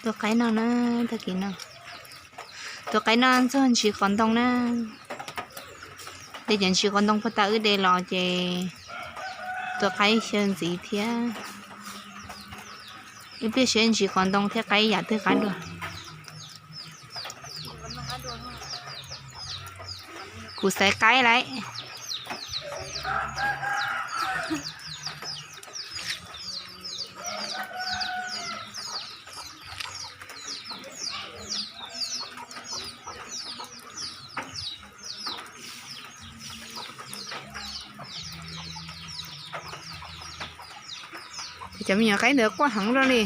Tus qaib no na, tag kis no. Tus qaib no ntxuag ntsis qos ntoo na. De cov ntsis qos ntoo puag ta wb de los ces tus qaib xyaw ntxiv thiab. Wb pliag siab ntsis qos ntoo thiab qaib yam twg qab dua. Kuv xaiv qaib lawm. Cov me nyuam qaib ntawd quaj heev rau li.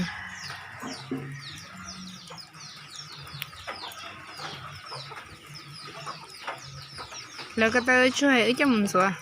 Lawv ko taw tsuag wb coj mus ntxuav.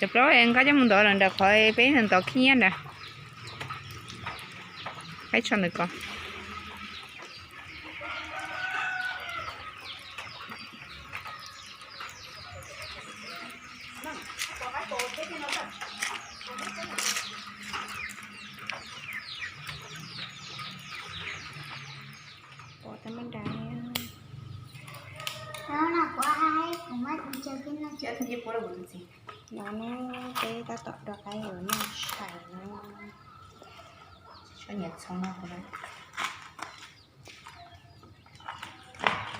Cov plaub nkoj coj mus ntov los nram qhov peb ntov khib nyiab ntawd. Qaib tsho ntawm ko. Pom tau maj nrad. No na, peb tab tom dua qaib ua noj tshais na. Tsis tshua nyiam txhoov no.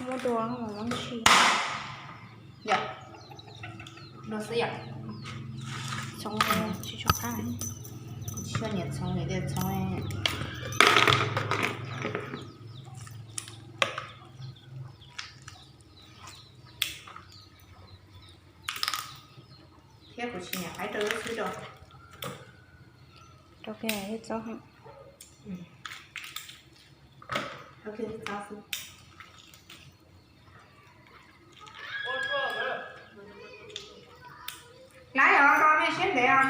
Muab dua mus ua ntsis. Yom, dua xwb yom. Txhoov tsis tshua qab. Kuv tsis tshua nyiam txhoov, nyiam tias txhoov. Thiab kuv tsis nyiam qaib rau lub xwb rau. Rau kiag ib txob. Rau kiag ib txob xwb. Lawv yog tau nej siab ntev os.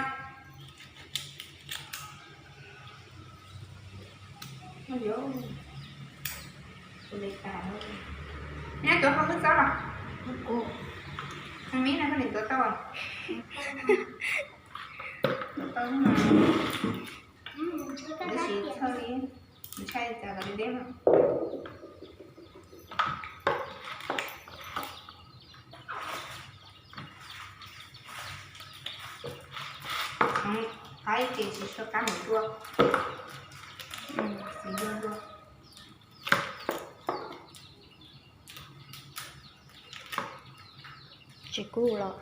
Nyob tuav koj lub txob los? Mib no koj niam tuav tau. Tuav tau mas. Tab sis txhawj li, ntshai cas los deb mas. Qaib ces tsis tshua qab mus dua, txiv dua dua. Tsis kub los.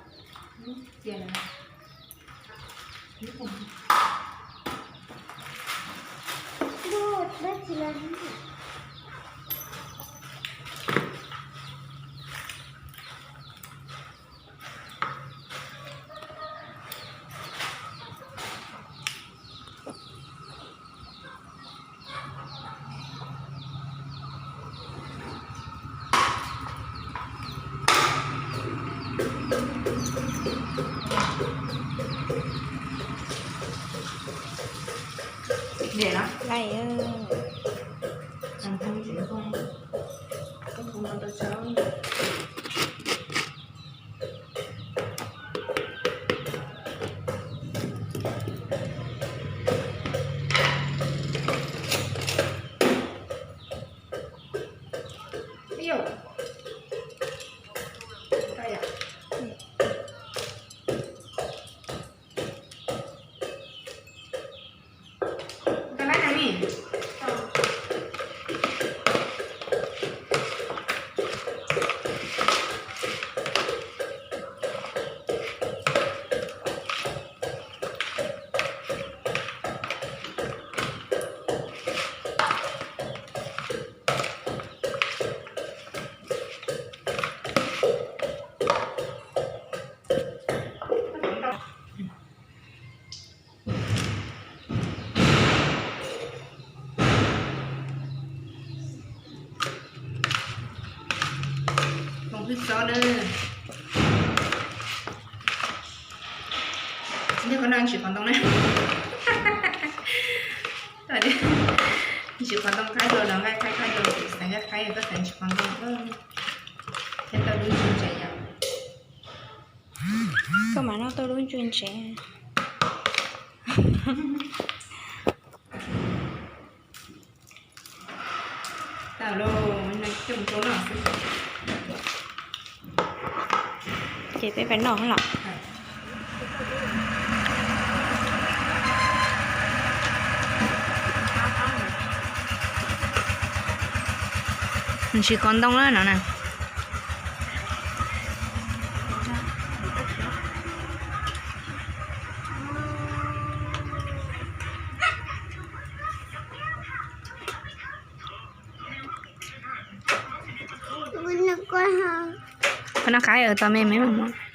Ntawm qhov no ntsis qhov ntoo na. Ntsis qhov ntoo qaib dua los nqaij qaib, qaib dua los xav nqaij qaib, koj xav ntsis qhov ntoo thiab tau lub ntsuj ntsev yom. Koj mam noj tau lub ntsuj ntsev. Ces peb pais noj los. Ntsis qhov ntoo na no na. Qhov no qaib, tau me me mas.